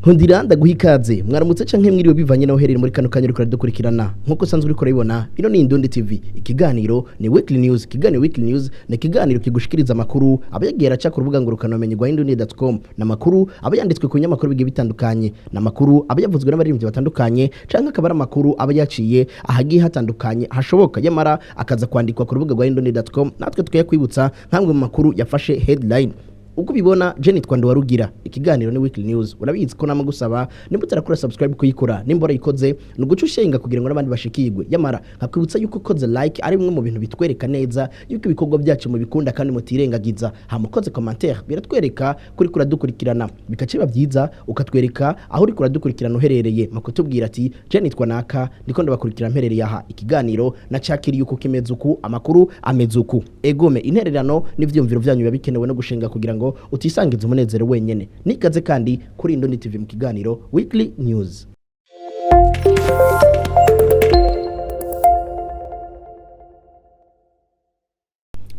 Nkundira ndaguha ikaze, mwaramutse canke mwiriwe, bivanye naho uherereye muri kano kanya uriko uradukurikirana. Nkuko usanzwe uriko urabibona, ino ni Indundi TV, ikiganiro ni Weekly News. Ikiganiro Weekly News ni ikiganiro kigushikiriza amakuru aba yagiye araca ku rubuga ngurukanabumenyi rwa indundi.com, n'amakuru aba yanditswe ku binyamakuru bigiye bitandukanye, n'amakuru aba yavuzwe n'abaririmbyi batandukanye, canke akaba ari amakuru aba yaciye ahagiye hatandukanye hashoboka, yamara akaza kwandikwa ku rubuga rwa indundi.com, natwe tukayakwibutsa nk'amwe mu makuru yafashe headline. Uko ubibona, je nitwa Nduwarugira, ikiganiro ni Weekly News. Urabizi ko namagusaba, nimba utarakora subscribe kuyikora, nimba urayikoze ni uguca ushenga kugira ngo n'abandi bashikirwe. Yamara nkakwibutsa yuko ukoze like ari bimwe mu bintu bitwereka neza yuko ibikorwa byacu mubikunda kandi mutirengagiza. Hama ukoze commentaire biratwereka kuri kuradukurikirana, bikaca biba byiza ukatwereka aho uri kuradukurikirana uherereye, mu kutubwira ati: "Je nitwa naka, ndiko ndabakurikirana mperereye aha, ikiganiro nacakiriye uko kimeze uku, amakuru ameze uku." Egome, intererano n'ivyumviro vyanyu biba bikenewe no gushinga kugira ngo utisangiza umunezero wenyene. Nikaze kandi kuri Indundi TV mu kiganiro Weekly News.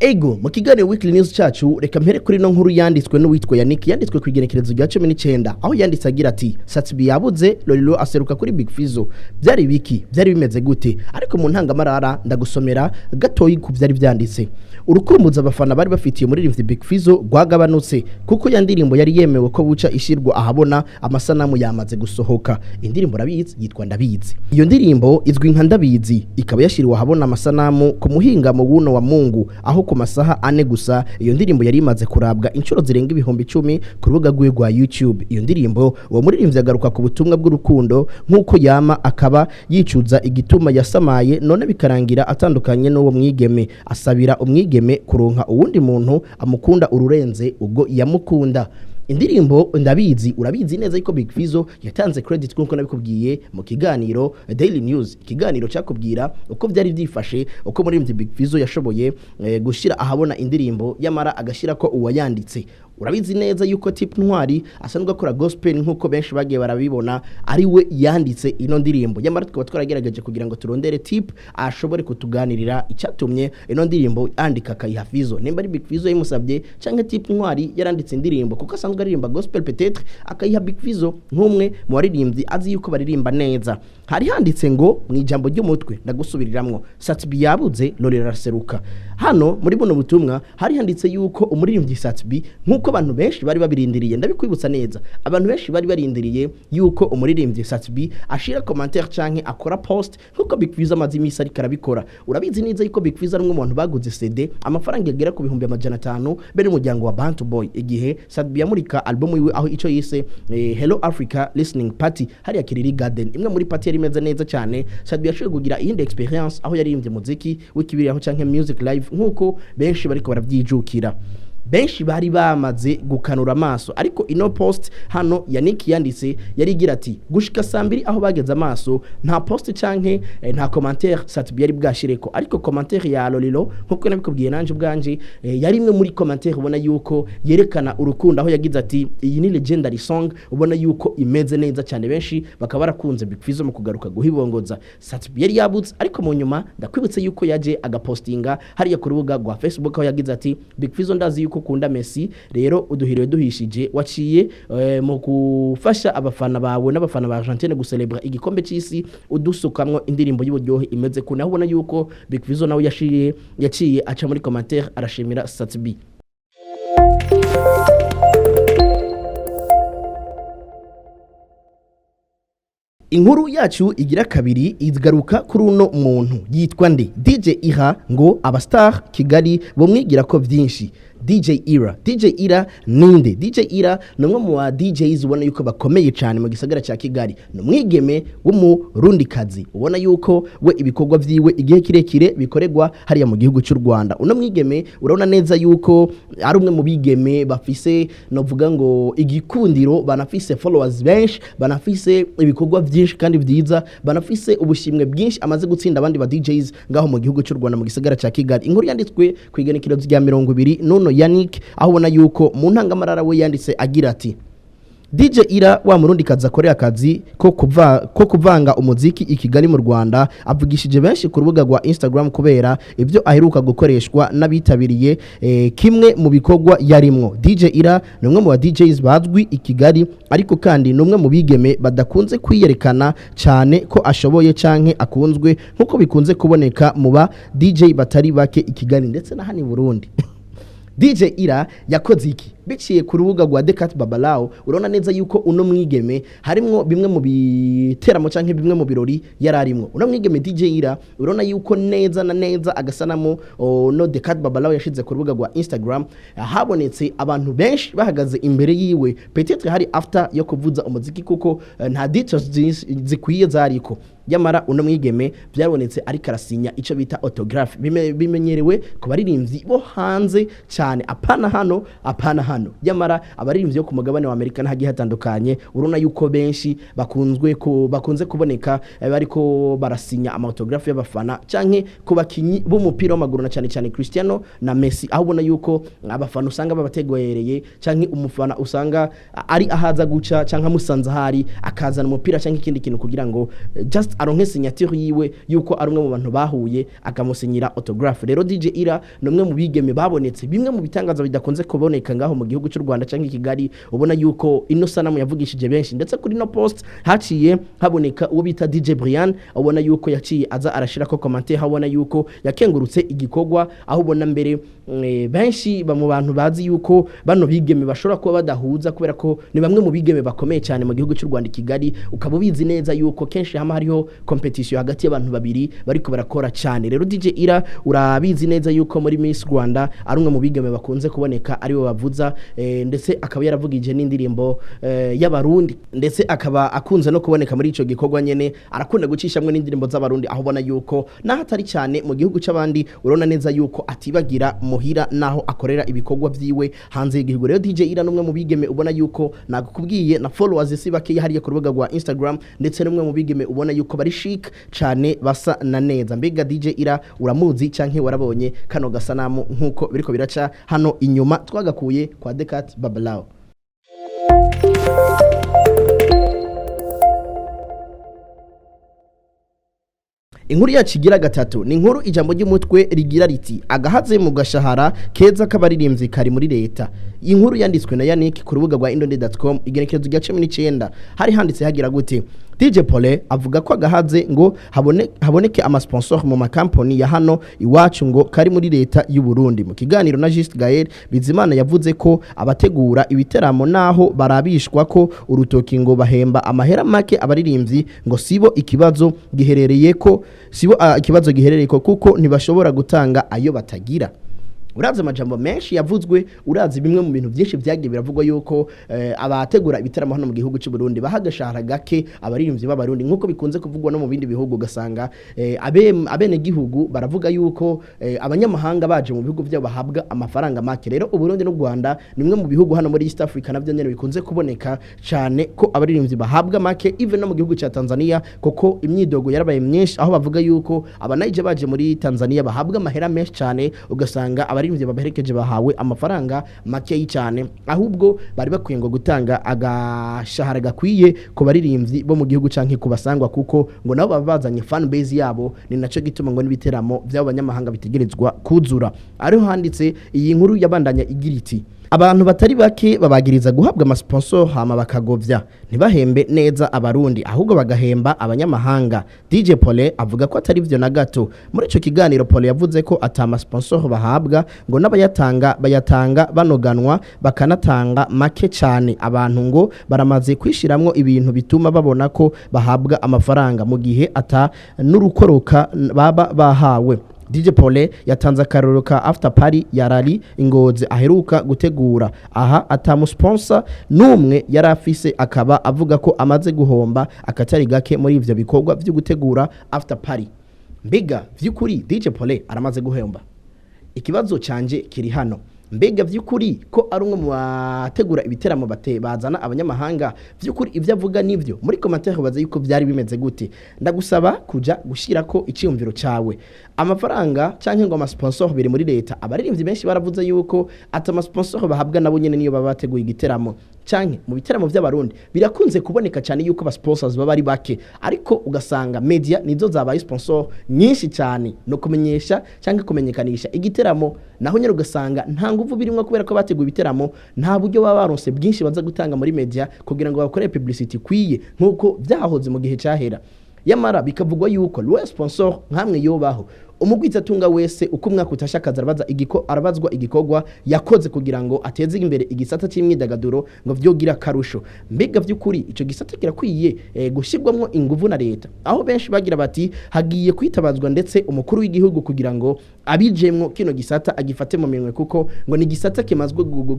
Ego, mu kiganiro Weekly News cacu, reka mpere kuri no nkuru yanditswe n'uwitwa Yannick, yanditswe ku igenekerezo rya 19, aho yanditse agira ati: "Sat-B yabuze, Lolilo aseruka kuri Big Fizzo. Byari biki? Byari bimeze gute?" Ariko mu ntangamarara ndagusomera gatoyi ku byari byanditse. Urukumbuzi abafana bari bafitiye umuririmbyi Big Fizzo rwagabanutse, kuko ya ndirimbo yari yemewe ko buca ishirwa ahabona, amasanamu yamaze gusohoka. Indirimbo rabizi yitwa Ndabizi. Iyo ndirimbo izwi nka Ndabizi ikaba yashiriwe ahabona amasanamu ku muhingamo w'uno wa Mungu, aho ku masaha 4 gusa iyo ndirimbo yari imaze kurabwa inshuro zirenga 10,000 ku rubuga rwiwe rwa YouTube. Iyo ndirimbo, uwo muririmbyi agaruka ku butumwa bw'urukundo nk'uko yama, akaba yicuza igituma yasamaye none bikarangira atandukanye n'uwo mwigeme, asabira umwigeme kuronka uwundi muntu amukunda ururenze ubwo yamukunda. Indirimbo Ndabizi, urabizi neza yuko Big Fizzo yatanze credit, nkuko nabikubwiye mu kiganiro Daily News, ikiganiro cyakubwira uko byari byifashe, uko muri Big Fizzo yashoboye gushira ahabona indirimbo, yamara agashira ko uwayanditse. Urabizi neza yuko Tip Ntwari asanzwe akora gospel, nkuko benshi bagiye barabibona, ari we yanditse ino ndirimbo. Yamara tukaba twaragerageje kugira ngo turondere Tip ashobore kutuganirira icyatumye ino ndirimbo andika akayiha Fizzo, nimba ari Big Fizzo yamusabye canke Tip Ntwari yaranditse indirimbo kuko asanzwe aririmba gospel, peut-être akayiha Big Fizzo nk'umwe mu baririmbyi azi yuko baririmba neza. Hari handitse ngo mu ijambo ry'umutwe, ndagusubiriramwo: "Sat-B yabuze, Lolilo araseruka." Hano muri buno butumwa hari handitse yuko umuririmbyi Sat-B, nkuko abantu benshi bari babirindiriye, ndabikwibutsa neza, abantu benshi bari barindiriye yuko umuririmbyi Sat-B ashira commentaire canke akora post nkuko Big Fizzo amaze imisi ariko arabikora. Urabizi neza yuko Big Fizzo ari umwe mu bantu baguze CD amafaranga agera ku 500,000 bere umuryango wa Bantu Boy, igihe Sat-B yamurika album yiwe, aho ico yise Hello Africa Listening Party hariya Kiriri Garden, imwe muri party yari imeze neza cyane. Sat-B yashoboye kugira iyindi experience aho yaririmbye muziki w'ikibiri aho canke music live, nkuko benshi bariko baravyijukira. Benshi bari bamaze gukanura amaso, ariko ino post hano Yannick yanditse yari igira ati: "Gushika saa 2 aho bageze amaso, nta post canke nta commentaire Sat-B yari bwashireko." Ariko commentaire ya Lolilo, nkuko nabikubwiye nanje ubwanje, yari imwe muri commentaire ubona yuko yerekana urukundo, aho yagize ati: "Iyi ni legendary song", ubona yuko imeze neza cyane. Benshi bakaba barakunze Big Fizzo mu kugaruka guhibongoza. Sat-B yari yabutse, ariko mu nyuma ndakwibutse yuko yaje agapostinga hariya ku rubuga rwa Facebook, aho yagize ati: "Big Fizzo, ndazi yuko ukunda Messi, rero uduhiriwe duhishije, waciye mu gufasha abafana bawe n'abafana ba Argentine gucelebra igikombe cy'isi, udusukamwo indirimbo y'uburyohe imeze kuna." Ubona yuko Big Fizzo nawe yaciye aca muri commentaire arashimira Sat-B. Inkuru yacu igira kabiri igaruka kuri uno muntu yitwa nde? DJ Ira, ngo abastar Kigali bomwigira ko byinshi. DJ Ira, DJ Ira ninde? DJ Ira ni umwe mu ba DJs ubona yuko bakomeye cyane mu gisagara cya Kigali. Ni umwigeme w'umurundikazi, ubona yuko we ibikorwa vyiwe igihe kirekire bikorerwa hariya mu gihugu cy'u Rwanda. Uno mwigeme urabona neza yuko ari umwe mu bigeme bafise, novuga ngo igikundiro, banafise followers benshi, banafise ibikorwa byinshi kandi vyiza, banafise ubushimwe bwinshi amaze gutsinda abandi ba DJs ngaho mu gihugu cy'u Rwanda, mu gisagara cya Kigali. Inkuru yanditswe ku igenekerezo rya 20 nono Yannick, aho ubona yuko mu ntangamarara we yanditse agira ati: DJ Ira, wa murundi kazi akorera akazi ko kuvanga umuziki i Kigali mu Rwanda, avugishije benshi ku rubuga rwa Instagram kubera ibyo aheruka gukoreshwa n'abitabiriye kimwe mu bikorwa yarimwo. DJ Ira ni umwe mu ba DJs bazwi i Kigali, ariko kandi ni umwe mu bigeme badakunze kwiyerekana cyane ko ashoboye canke akunzwe nkuko bikunze kuboneka mu ba DJ batari bake i Kigali ndetse na hano i Burundi. DJ Ira yakoze iki? Biciye ku rubuga rwa Decat Babalao, urabona neza yuko uno mwigeme harimwo bimwe mu biteramo canke bimwe mu birori yararimwo. Uno mwigeme DJ Ira, urabona yuko neza na neza agasanamu no Decat Babalao yashize ku rubuga rwa Instagram, habonetse abantu benshi bahagaze imbere yiwe. Peut-être hari after yo kuvuza umuziki, kuko nta details zikwiye zariko. Yamara uno mwigeme byabonetse ariko arasinya ico bita autographe. Bimenyerewe ku baririmbyi bo hanze cyane, apana hano, apana hano. Yamara abaririmbyi bo ku mugabane wa Amerika n'ahagiye hatandukanye, urabona yuko benshi bakunze kuboneka bariko barasinya ama autographe y'abafana, canke ku bakinyi b'umupira w'amaguru, na cyane cyane Cristiano na Messi, aho ubona yuko abafana usanga babategwereye, canke umufana usanga ari ahaza guca canke amusanze ahari, akazana umupira canke ikindi kintu kugira ngo just aronke signature yiwe, yuko ari umwe mu bantu bahuye, akamusinyira autographe. Rero DJ Ira ni umwe mu bigeme babonetse bimwe mu bitangaza bidakunze kuboneka ngaho mu gihugu cy'u Rwanda canke i Kigali. Ubona yuko ino sanamu yavugishije benshi, ndetse kuri no post haciye haboneka uwo bita DJ Brian, ubona yuko yaciye aza arashirako commentaire, ubona yuko yakengurutse igikorwa, aho ubona mbere benshi ba mu bantu bazi yuko bano bigeme bashobora kuba badahuza, kubera ko ni bamwe mu bigeme bakomeye cyane mu gihugu cy'u Rwanda i Kigali. Ukaba ubizi neza yuko kenshi hama hariho competition hagati y'abantu babiri bariko barakora cyane. Rero DJ Ira, urabizi neza yuko muri Miss Rwanda ari umwe mu bigeme bakunze kuboneka ariwe bavuza, ndetse akaba yaravugije n'indirimbo y'Abarundi, ndetse akaba akunze no kuboneka muri ico gikorwa nyene, arakunda gucishamwe n'indirimbo z'Abarundi, aho ubona yuko naho atari cyane mu gihugu c'abandi, urabona neza yuko atibagira muhira naho akorera ibikorwa vyiwe hanze y'igihugu. Rero DJ Ira numwe mu bigeme ubona yuko nagukubwiye na followers si bake hariya ku rubuga rwa Instagram, ndetse n'umwe mu bigeme ubona yuko bari chic cane, basa na neza. Mbega DJ Ira uramuzi, canke warabonye kano gasanamu nkuko biriko biraca hano inyuma twagakuye kwa Decat Babalao? Inkuru yacu igira gatatu ni inkuru ijambo ry'umutwe rigira riti: "Agahaze mu gashahara keza k'abaririmbyi kari muri leta." Iyi nkuru yanditswe na Yannick ku rubuga rwa indonde.com, igenekerezo rya 19. Hari handitse hagira gute? DJ Pole avuga ko agahaze ngo haboneke amasponsor mu makampani ya hano iwacu ngo kari muri leta y'u Burundi. Mu kiganiro na Just Gaël Bizimana, yavuze ko abategura ibiteramo naho barabishwa ko urutoki ngo bahemba amahera make abaririmbyi, ngo sibo ikibazo giherereye ko sibo ikibazo giherereye ko, kuko ntibashobora gutanga ayo batagira. Urazi amajambo menshi yavuzwe, urazi bimwe mu bintu byinshi byagiye biravugwa yuko abategura ibitaramo hano mu gihugu cy'u Burundi baha agashahara gake abaririmbyi b'Abarundi, nkuko bikunze kuvugwa no mu bindi bihugu. Ugasanga abene gihugu baravuga yuko abanyamahanga baje mu bihugu byabo bahabwa amafaranga make. Rero u Burundi n'u Rwanda ni bimwe mu bihugu hano muri East Africa navyo nyene bikunze kuboneka cyane ko abaririmbyi bahabwa make, even no mu gihugu cya Tanzania, kuko imyidogo yarabaye myinshi, aho bavuga yuko abanayije baje muri Tanzania bahabwa amahera menshi cyane, ugasanga abaririmbyi babaherekeje bahawe amafaranga makeyi cyane. Ahubwo bari bakwiye ngo gutanga agashahara gakwiye ku baririmbyi bo mu gihugu canke ku basangwa, kuko ngo nabo baba bazanye fan base yabo, ni naco gituma ngo n'ibiteramo by'abo banyamahanga bitegerezwa kuzura. Ariho handitse iyi nkuru yabandanya igira iti: "Abantu batari bake babagiriza guhabwa amasponsor hama bakagovya, ntibahembe neza Abarundi, ahubwo bagahemba abanyamahanga." DJ Pole avuga ko atari vyo na gato. Muri ico kiganiro, Pole yavuze ko ata masponsor bahabwa, ngo n'abayatanga bayatanga banoganwa, bakanatanga make cyane. Abantu ngo baramaze kwishiramwo ibintu bituma babona ko bahabwa amafaranga mu gihe ata n'urukoroka baba bahawe. DJ Pole yatanze akarorero ka after party ya Rally Ingozi aheruka gutegura, aha atamusponsor numwe yari afise, akaba avuga ko amaze guhomba akatari gake muri ivyo bikorwa vyo gutegura after party. Mbega vy'ukuri DJ Pole aramaze guhomba? Ikibazo canje kiri hano: mbega vy'ukuri ko ari umwe mu bategura ibiteramo bate bazana abanyamahanga, vy'ukuri ivyo avuga nivyo? Muri commentaire baze yuko vyari bimeze gute. Ndagusaba kuja gushirako iciyumviro cawe. Amafaranga canke ngo amasponsor biri muri leta. Abaririmbyi benshi baravuze yuko ata amasponsor bahabwa nabo nyene niyo baba bateguye igiteramo. Canke mu biteramo by'Abarundi birakunze kuboneka cyane yuko aba sponsors baba ari bake, ariko ugasanga media nizo zabaye sponsor nyinshi cyane no kumenyesha cyangwa kumenyekanisha igiteramo. Naho nyine ugasanga nta nguvu birimo, kubera ko bateguye ibiteramo nta buryo baba baronse bwinshi baza gutanga muri media kugira ngo bakore publicity ikwiye nk'uko byahoze mu gihe cyahera. Yamara bikavugwa yuko loi sponsor nkamwe yobaho, umugwizatunga wese uko umwaka utashe akaza arabazwa igikorwa yakoze kugira ngo ateze imbere igisata cy'imyidagaduro, ngo vyogira akarusho. Mbega vy'ukuri ico gisata kirakwiye gushyirwamwo inguvu na leta, aho benshi bagira bati hagiye kwitabazwa ndetse umukuru w'igihugu kugira ngo abijemwo kino gisata agifate mu minwe, kuko ngo ni igisata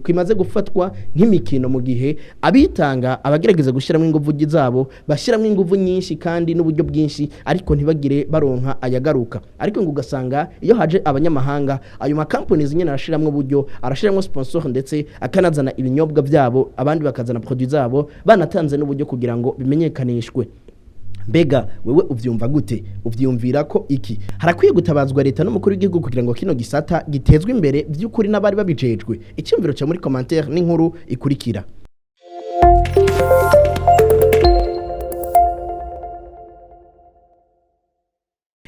kimaze gufatwa nk'imikino, mu gihe abitanga abagerageza gushyiramo inguvu zabo bashyiramo inguvu nyinshi kandi n'uburyo bwinshi, ariko ntibagire baronka ayagaruka. Ariko ngo ugasanga iyo haje abanyamahanga, ayo makampani nyine arashiramwo uburyo, arashiramwo sponsor, ndetse akanazana ibinyobwa byabo, abandi bakazana produit zabo, banatanze n'uburyo kugira ngo bimenyekanishwe. Mbega wewe uvyumva gute? Uvyumvira ko iki harakwiye gutabazwa leta n'umukuru w'igihugu kugira ngo kino gisata gitezwe imbere vy'ukuri n'abari babijejwe? Icyumviro cya muri commentaire n'inkuru ikurikira.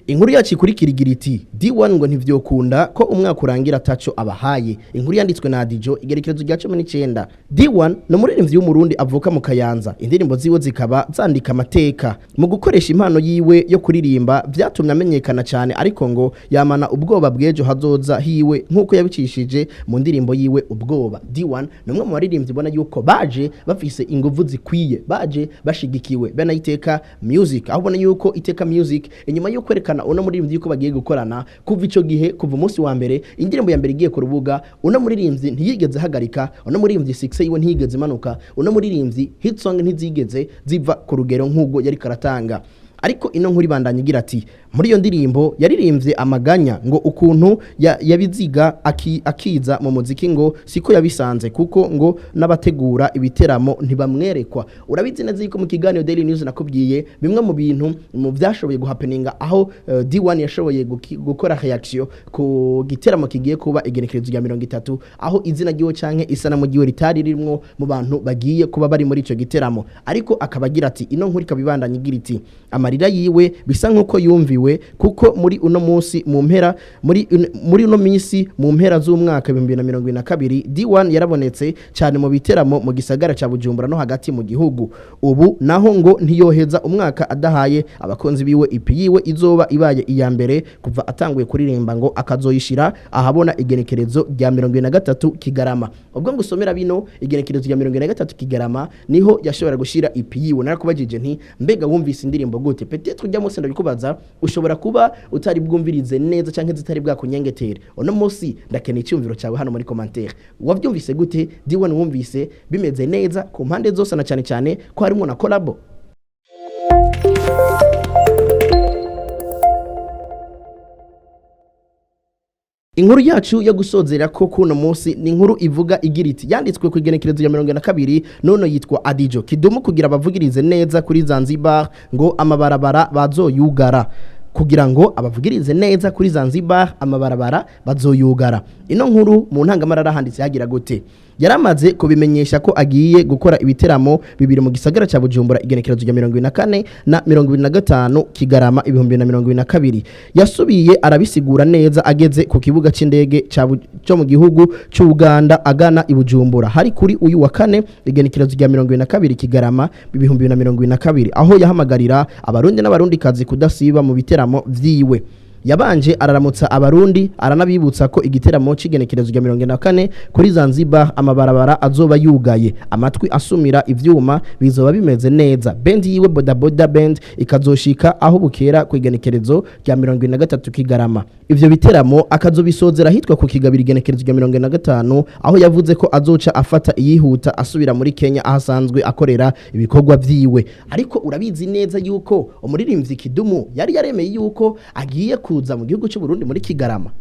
Inkuru yacu ikurikira igira iti: D1 ngo ntivyokunda ko umwaka urangira ataco abahaye. Inkuru yanditswe na Adijo, igerekerezo rya 19. D1 ni umuririmbyi w'Umurundi avuka mu Kayanza. Indirimbo ziwe zikaba zandika amateka. Mu gukoresha impano yiwe yo kuririmba vyatumye amenyekana cyane, ariko ngo yamana ubwoba bw'ejo hazoza hiwe nk'uko yabicishije mu ndirimbo yiwe Ubwoba. D1 ni umwe mu baririmbyi ubona yuko baje bafise inguvu zikwiye, baje bashigikiwe bene Iteka Music, aho ubona yuko Iteka Music inyuma yo kwerekana uno muririmbyi yuko bagiye gukorana, kuva ico gihe, kuva umunsi wa mbere indirimbo ya mbere igiye ku rubuga, uno muririmbyi ntiyigeze ahagarika. Uno muririmbyi success yiwe ntiyigeze imanuka. Uno muririmbyi hit song ntizigeze ziva ku rugero nk'ubwo yari karatanga. Ariko ino nkuru ibandanya igira ati: muri iyo ndirimbo yaririmbye amaganya ngo ukuntu yabiziga akiza mu muziki ngo siko yabisanze, kuko ngo n'abategura ibiteramo ntibamwerekwa. Urabizi neza yuko mu kiganiro Daily News nakubwiye bimwe mu bintu mu byashoboye guhappeninga, aho D1 yashoboye gukora reaction ku giteramo kigiye kuba igenekerezo rya 30, aho izina ryiwe canke isanamu ryiwe ritari rimwo mu bantu bagiye kuba bari muri ico giteramo. Ariko akaba agira ati, ino nkuru ikaba ibandanya igira iti: amarira yiwe bisa nkuko yumviwe, kuko muri uno munsi mu mpera muri uno minsi mu mpera z'umwaka 2022, D1 yarabonetse cyane mu biteramo mu gisagara ca Bujumbura no hagati mu gihugu. Ubu naho ngo ntiyoheza umwaka adahaye abakunzi biwe EP yiwe izoba ibaye iya mbere kuva atanguye kuririmba, ngo akazoyishira ahabona igenekerezo rya 73 Kigarama. Ubwo ngusomera bino, igenekerezo rya 73 Kigarama niho yashobora gushira EP yiwe. Narakubajije nti: mbega wumvise indirimbo gute? Peut-être ujya munsi ndabikubaza ushobora kuba utari bwumvirize neza canke zitari bwakunyengetere. Uno munsi ndakeneye icyumviro cyawe hano muri commentaire. Wavyumvise gute? D1 wumvise bimeze neza ku mpande zose, na cyane cyane ko harimo na collabo? Inkuru yacu yo gusozera ko kuno munsi ni inkuru ivuga igira iti, yanditswe ku igenekerezo ya 22, none yitwa Adijo Kidumu kugira bavugirize neza kuri Zanzibar ngo amabarabara bazoyugara. Kugira ngo abavugirize neza kuri Zanzibar amabarabara bazoyugara. Ino nkuru mu ntangamarara handitse hagira gute: yaramaze kubimenyesha ko agiye gukora ibiteramo bibiri mu gisagara ca Bujumbura igenekerezo rya 24 na 25 Kigarama 2022. Yasubiye arabisigura neza ageze ku kibuga c'indege cyo mu gihugu c'u Uganda agana i Bujumbura, hari kuri uyu wa kane igenekerezo rya 22 Kigarama 2022, aho yahamagarira Abarundi n'Abarundikazi kudasiba mu biteramo vyiwe. Yabanje araramutsa Abarundi, aranabibutsa ko igiteramo c'igenekerezo rya 44 kuri Zanzibar amabarabara azoba yugaye, amatwi asumira ivyuma bizoba bimeze neza. Band yiwe Boda Boda Band ikazoshika aho bukera ku igenekerezo rya 73 Kigarama. Ivyo biteramo akazobisozera hitwa ku Kigabira igenekerezo rya 45, aho yavuze ko azoca afata iyihuta asubira muri Kenya aho asanzwe akorera ibikorwa vyiwe. Ariko urabizi neza yuko umuririmbyi Kidumu yari yaremeye yuko agiye kuza mu gihugu cy'u Burundi muri Kigarama.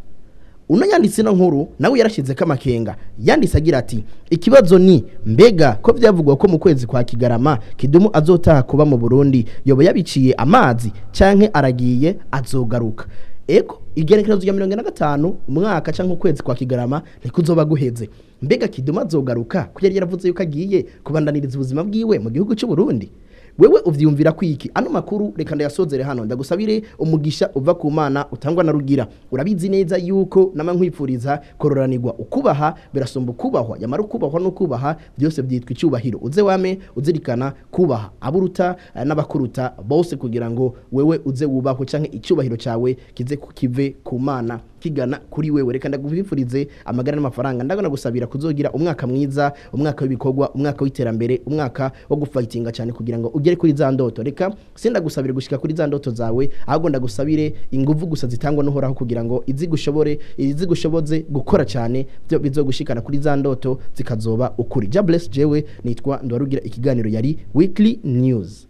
Uno yanditse ino nkuru nawe yarashyizeko amakenga. Yanditse agira ati: ikibazo ni mbega ko byavugwa ko mu kwezi kwa Kigarama Kidumu azotaha kuba mu Burundi, yoba yabiciye amazi canke aragiye azogaruka? Ego, igenekerezo rya 45 umwaka canke ukwezi kwa Kigarama ntikuzoba guheze. Mbega Kidumu azogaruka ko yari yaravuze yuko agiye kubandaniriza ubuzima bwiwe mu gihugu cy'u Burundi? Wewe uvyumvira kwiki? Ano makuru reka ndayasozere hano, ndagusabire umugisha uva ku Mana utangwa na Rugira. Urabizi neza yuko nama nkwipfuriza kororanirwa. Ukubaha birasumba ukubahwa, yamara ukubahwa no kubaha byose byitwa icyubahiro. Uze wame uzirikana kubaha aburuta n'abakuruta bose, kugira ngo wewe uze wubahwe canke icyubahiro cyawe kize kive ku Mana kigana kuri wewe. Reka ndagufifurize amagara n'amafaranga, ndagona gusabira kuzogira umwaka mwiza, umwaka w'ibikorwa, umwaka w'iterambere, umwaka wo gufightinga cyane kugira ngo ugere kuri za ndoto. Reka sindagusabire gushika kuri za ndoto zawe, ahubwo ndagusabire inguvu gusa zitangwa n'Uhoraho kugira ngo izigushobore, izigushoboze gukora cyane, byo bizogushikana kuri za ndoto zikazoba ukuri. Ja bless. Jewe nitwa Ndwarugira, ikiganiro yari Weekly News.